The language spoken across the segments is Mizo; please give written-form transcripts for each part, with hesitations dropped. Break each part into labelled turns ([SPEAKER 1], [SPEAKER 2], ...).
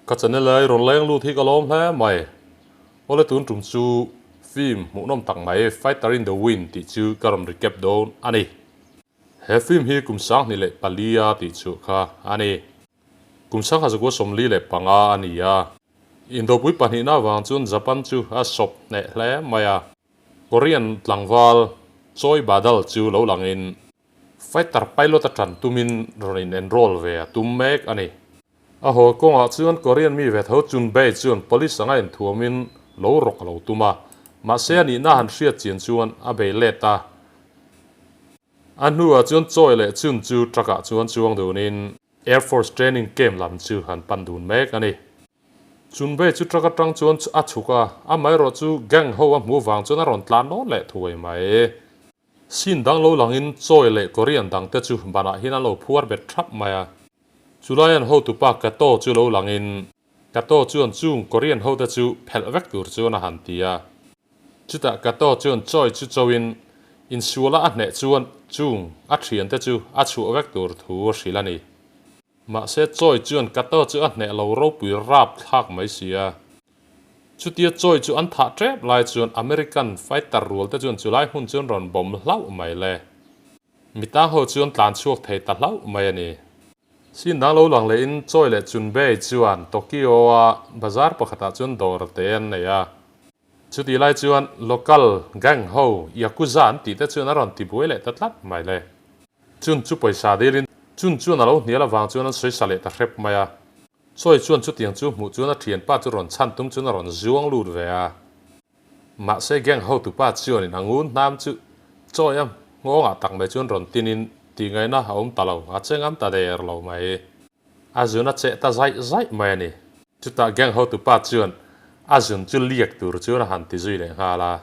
[SPEAKER 1] Ka channel a i rawn leng lut hi ka lawm hle mai. Awle tun tum chu film hmuhnawm tak mai Fighter in the Wind tih chu ka rawn recap dawn a ni. He film hi kum 2004 a tih chhuah kha a ni. Kum 1945 a ni a. Indopui pahnihna avang chuan Japan chu a sawp hneh hle mai a. Korean tlangval Choi Badal chu lo langin Fighter pilot a tan tumin rawn in enroll ve a tum mek a ni. A haw kawngah chuan Korean mi ve tho Chun Bae chuan police anga inthuamin lo rawk a lo tum a, mahse a nihna han hriat chian chuan a bei let a. A hnuah chuan Choi leh Chun chu truck ah chuan chuang dunin Air Force training camp lam chu han pan dun mek a ni. Chun Bae chu truck atang chuan a chhuk a, amaherawh chu gang ho a hmuh vang chuan a rawn tlan nawn leh thuai mai. Sin dang lo langin Choi leh Korean dangte chu banah hian an lo phuar bet thap mai a. Chulai an hotupa Kato chu lo langin Kato chuan chung Korean hote chu phelh vek tur chuan a han ti a. Chutah Kato chuan Choi chu choin insuala a hneh chuan chung a thiante chu a chhuah vek tur thu a hrilh a ni. Mahse Choi chuan Kato chu a hneh lo ropui rap thlak mai si a. Chutia Choi chu an thah tep lai chuan American fighter rual te chuan chulai hmun chuan rawn bawm hlauh mai le. Mi tang ho chuan tlan chhuak thei ta hlauh mai a ni. Sin dang lo lang lehin Choi leh Chunbei chuan Tokyo a bazar pakhatah chuan dawr te an nei a. Chutih lai chuan local gang ho Yakuza an tih te chuan a rawn tibuai leh ta tlat mai le. Chun chu pawisa dilin Chun chuan a lo hnial avang chuan an sawisa leh ta hrep mai a. Choi chuan chutiang chu hmuh chuan a thianpa chu rawn chhan tum chuan a rawn zuang lut ve a. Mahse gang hotupa chuanin a ngun hnam chu Choi a nghawngah tak mai chuan rawn tinin tih ngaihna a awm ta lo, a che ngam ta der lo mai. A zun a cheh ta zaih zaih mai a ni. Chutah gang hotupa chuan a zun chu liak tur chuan a han ti zui leh nghal a.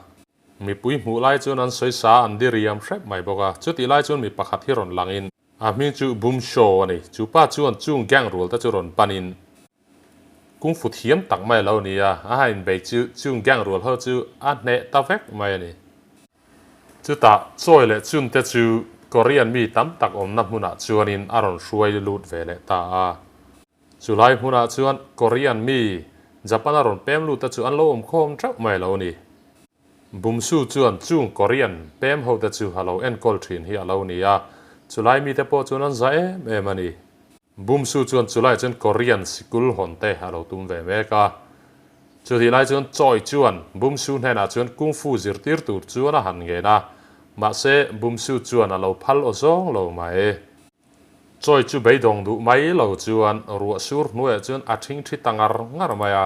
[SPEAKER 1] Mipui hmuh lai chuan an sawi sa an diriam hrep mai bawk a. Chutih lai chuan mi pakhat hi rawn langin A hming chu Boom Show a ni. Chu pa chuan chung gang rual te chu rawn panin kung fu thiam tak mai a lo ni a, a ha inbei chu chung gang rual ho chu a hneh ta vek mai a ni. Chutah Choi leh Chun te chu Korean mi tam tak awmna hmunah chuanin a rawn hruai lut ve leh ta a. Chulai hmunah chuan Korean mi Japan a rawn pem lut te chu an lo awm khawm teuh mai a lo ni. Bumsu chuan chung Korean pem hote chu a lo enkawl thin hi a lo ni a, chulai mite pawh chuan an za em em a ni. Bumsu chuan chulai chuan Korean sikul hawn te a lo tum ve mek a. Chutih lai chuan Choi chuan Bumsu hnenah chuan Kung Fu zirtir tur chuan a han ngen a, mahse Bumsu chuan a lo phal aw zawng lo mai. Choi chu beidawng duh mai lo chuan ruah sur hnuaiah chuan a thingthi ta ngar ngar mai a.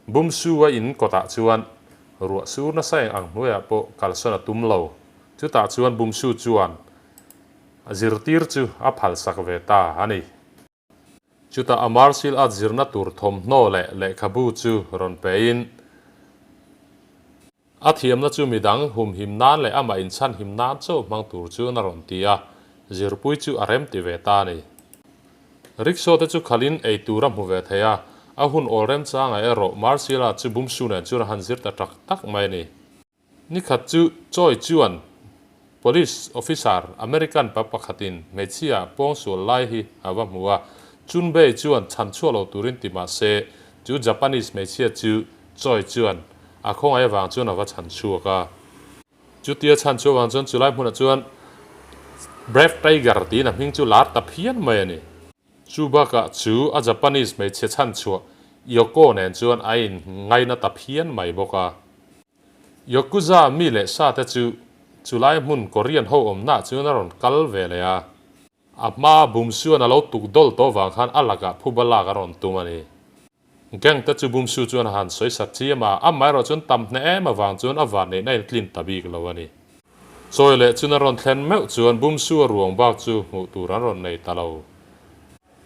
[SPEAKER 1] Bumsu a in kawtah chuan ruah sur nasa eng ang hnuaiah pawh kalsawn a tum lo. Chutah chuan Bumsu chuan a zirtir chu a phalsak ve ta a ni. Chutah a martial art zirna tur thawmhnaw leh lehkhabu chu rawn pein a thiamna chu midang humhim nan leh amah inchhanhim nan chauh hmang tur chuan a rawn ti a, zirpui chu a rem ti ve ta a ni. Rickshaw te chu khalhin ei tur a hmu ve thei a, a hun awl remchangah erawh martial art chu Bumsu nen chuan a han zir ta tak tak mai a ni. Nikhat chu Choi chuan Police officer American pa pakhatin hmeichhia pawngsual lai hi a va hmu a, Chunbei chuan chhan chhuah lo turin ti mah se chu Japanese hmeichhia chu Choi chuan a khawngaih avang chuan a va chhan chhuak a. Chutia chhan chhuah vang chuan chulai hmunah chuan Brave Tiger tiin a hming chu lar ta phian mai a ni. Chu bakah chu a Japanese hmeichhia chhan chhuah Yoko nen chuan a in ngaina ta phian mai bawk a. Yakuza mi leh sa te chu chulai hmun Korean ho awmna chuan a rawn kal ve leh a. A hma Bumsuan a lo tuk dawl tawh vang khan a lakah phuba lak a rawn tum a ni. Gang te chu Bumsu chuan a han sawi sat chiam a, amaherawh chuan tam hneh em avang chuan a van neihna in tlin ta bik lo a ni. Chawi leh chun a rawn thlen meuh chuan Bumsu a ruang bak chu hmuh tur an rawn nei ta lo.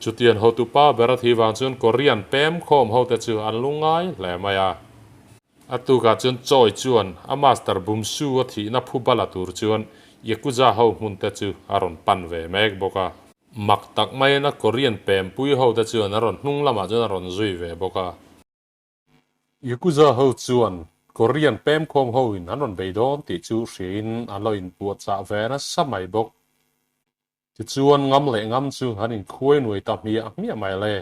[SPEAKER 1] Chutian hotupa ber a thi vang chuan Korean pem khawm hote chu an lungngai hle mai a. A tukah chuan Choi chuan a master Bumsu a thihna phu bala tur chuan Yakuza ho hmun te chu a rawn pan ve mek bawk a. Mak tak maiin a Korean pempui ho te chuan a rawn hnung lamah chuan a rawn zui ve bawk a. Yakuza ho chuan Korean pemkhawm ho in an rawn bei dawn tih chu hriain an lo inpuahchah ve nasa mai bawk. Tichuan ngam leh ngam chu an inkhuai nuai ta hmiah hmiah mai le.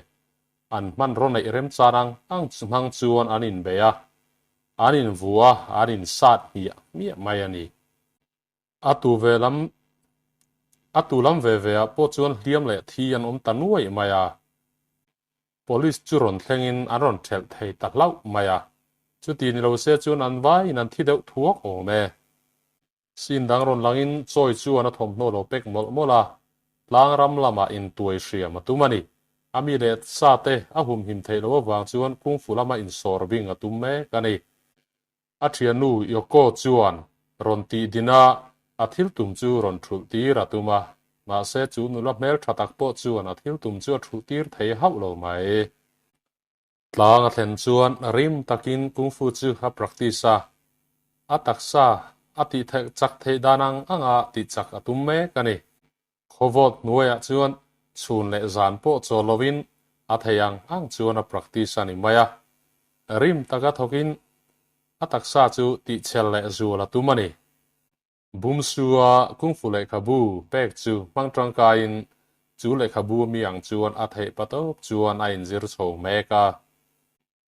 [SPEAKER 1] An hmanraw neih remchan ang ang hmang chuan an inbei a, an invu a, an insat hmiah hmiah mai a ni. A tu ve lam a tu lam ve ve ah pawh chuan hliam leh thi an awm ta nuaih mai a. Police chu rawn thlengin an rawn thelh thei ta hlauh mai a, chuti ni lo se chuan an vaiin an thi deuh thuak awm e. Scene dang rawn langin Choi chuan a thawmhnaw lo pek mawlh mawlh a, tlang ram lamah intuai hriam a tum a ni. A mi leh sa te a humhim theih loh avang chuan kungfu lama insawr bing a tum mek a ni. A thiannu Yoko chuan rawn tih din a, a thil tum chu rawn thulh tir a tum a, mahse chu nula hmel tha tak pawh chuan a thil tum chu a thulh tir thei hauh lo mai. Tlang a thlen chuan rim takin kungfu chu a practice a, a taksa a tih theih chak theih dan ang anga tih chak a tum mek a ni. Khawvawt hnuaiah chuan chhun leh zan pawh chaw lovin a thei ang ang chuan a practice a ni mai a. Rim taka thawkin a taksa chu tihchel leh zual a tum a ni. Bumsua kungfu lehkhabu pek chu hmang tangkaiin chu lehkhabu mi ang chuan a theih patawp chuan a inzir chho mek a.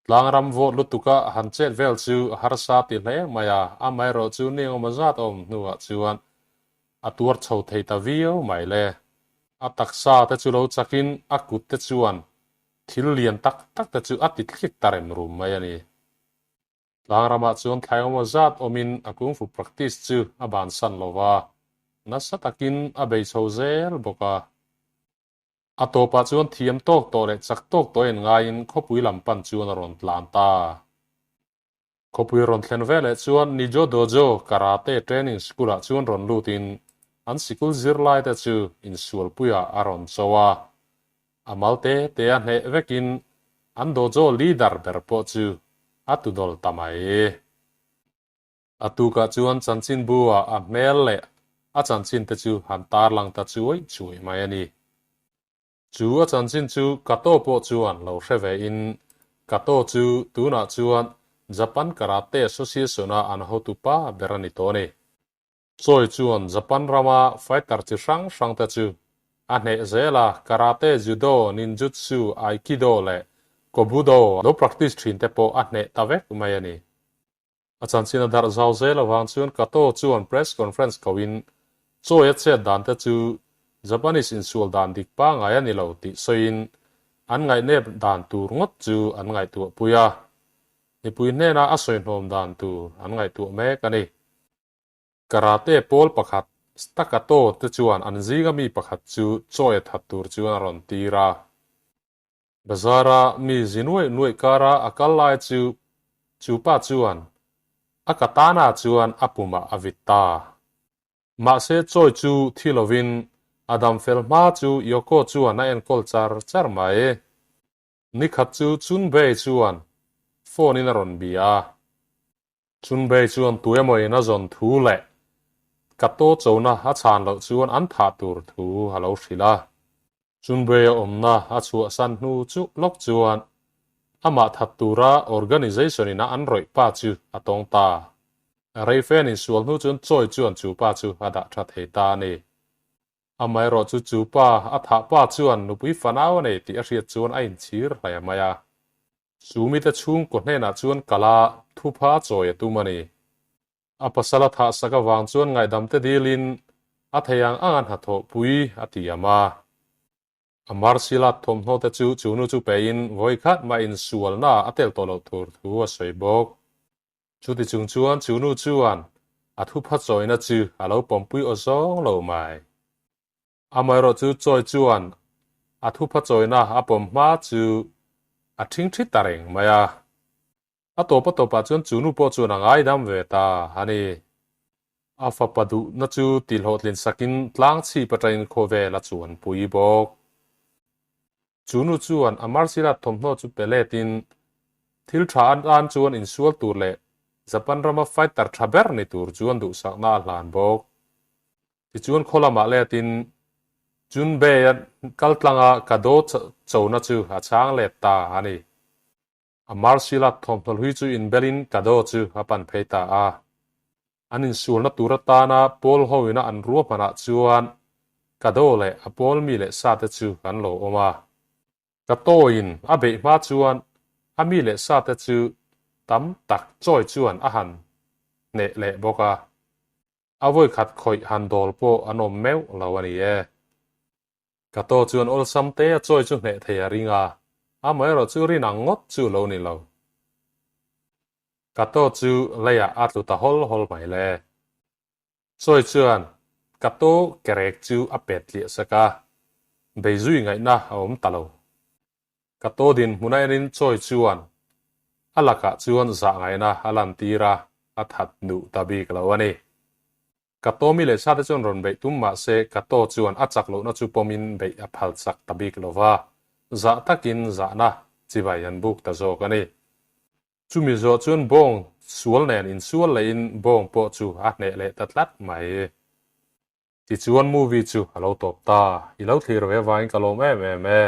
[SPEAKER 1] Tlangram vawt lutuka han chet vel chu a harsa ti hle mai a, amaherawh chu ni engemaw zat awm hnuah chuan a tuar chho thei ta viau mai le. A taksa te chu lo chakin a kut te chuan thil lian tak tak te chu a ti thlik ta rem rum mai a ni. Tlangramah chuan thlai engemaw zat awmin a kungfu practice chu a bansan lo va, nasa takin a bei chho zel bawk a. A tawpah chuan thiam tawk tawh leh chak tawk tawh en ngaiin khawpui lam pan chuan a rawn tlan ta. Khawpui rawn thlen veleh chuan Nijo Dojo Karate Training School-ah chuan rawn lutin an sikul zirlaite chu insualpuiah a rawn cho a. A mal te te a hneh vekin an dojo leader ber pawh chu a tudawl ta mai. A tukah chuan chanchinbu-ah a hmel leh a chanchin te chu han tarlang ta chuai chuai mai a ni. Chu a chanchin chu Kato pawh chuan lo hre ve in, Kato chu tunah chuan Japan Karate Association-a an hotu pa ber a ni tawh a ni. Choi chuan Japan rama fighter chi hrang hrang te chu a hneh zel a, Karate, Judo, Ninjutsu, Aikido leh Kobudo lo practice thin te pawh a hneh ta vek mai a ni. A chanchin a darh zau zel avang chuan Kato chuan press conference koin chawi a chet dan te chu Japanese insual dan dik pangngai a ni lo tih sawiin an ngaihnep dan tur ngawt chu an ngaihtuah pui a, mipui hnena a sawihnawm dan tur an ngaihtuah mek a ni. Karate pawl pakhat Staccato te chuan an zinga mi pakhat chu chawi a that tur chuan a rawn tir a. Bazara mi zi nuaih nuaih kara a kal lai chu chu pa chuan a katana chuan a pumah a vit ta. Mahse chawi chu thi lovin a dam fel hma chu Yoko chuan a enkawl char char mai. Nikhat chu Chunbei chuan phone in a rawn bia a. Chunbei chuan tuemaw in a zawn thu leh Kato chona a chhan loh chuan an thah tur thu a lo hrilh a. Chunbei a awmna a chhuahsan hnu chu lawk chuan amah that tura organisation in a an rawih pa chu a tawng ta. Reifen insual hnu chuan chawi chuan chu pa chu a dah tha thei ta a ni. Amaherawh chu chu pa a thah pa chuan nupui fanau a nei tih a hriat chuan a inchhir hle mai a. Chu mite chhungkaw hnenah chuan kala thupha a chawi a tum a ni. A pasal a thah sak avang chuan ngaihdamte dilin a thei ang anga hnathawhpui a tiam a. A martial art thawmhnaw te chu chu nu chu pein vawikhat mah insualna a tel tawh loh tur thu a sawi bawk. Chuti chung chuan chu nu chuan a thupha chawina chu a lo pawmpui aw zawng lo mai. Amaherawh chu chawi chuan a thupha chawina a pawm hma chu a ṭhingṭhi ta reng mai a. A tawp a tawpah chuan chu nu pawh chuan a ngaidam ve ta a ni. A fapa duhna chu tihhlawhtlin sakin tlang chhip atangin khawvel a chuanpui bawk. Chu nu chuan a martial art thawmhnaw chu pe letin thil tha an tan chuan insual tur leh Japan rama fighter tha ber ni tur chuan duhsakna a hlan bawk. Tichuan khaw lamah letin Junbei-a kal tlanga Kado chona chu a chhang let ta a ni. A martial art thawmhnaw hlui chu inbelin Kado chu a pan phei ta a. An insualna tur atana pawl hoina an ruahmanah chuan Kado leh a pawl mi leh sate chu an lo awm a. Katoin a beih hma chuan a mi leh sate chu tam tak chawi chuan a han hneh leh bawk a. A vawi khat khawih han dawl pawh an awm meuh lo a ni e. Kato chuan awlsam te a chawi chu hneh thei a ring a, amaherawh chu rin ang ngawt chu lo ni lo. Kato chu leiah a tlu ta hawl hawl mai le. Chawi chuan Kato kerek chu a pet tliah sak a, beizui ngaihna a awm ta lo. Kato dinhmun a enin chawi chuan a lakah chuan zah ngaihna a lantir a, a that duh ta bik lo a ni. Kato mi leh sate chuan rawn beih tum mah se Kato chuan a chak lohna chu pawmin beih a phal chak ta bik lo va, zah takin zahna chibai an buk ta zawk a ni. Chumi zawh chuan bawng sual nen insual lehin bawng pawh chu a hneh leh ta tlat mai. Tichuan movie chu a lo tawp ta. I lo thlir ve avangin ka lawm em em e.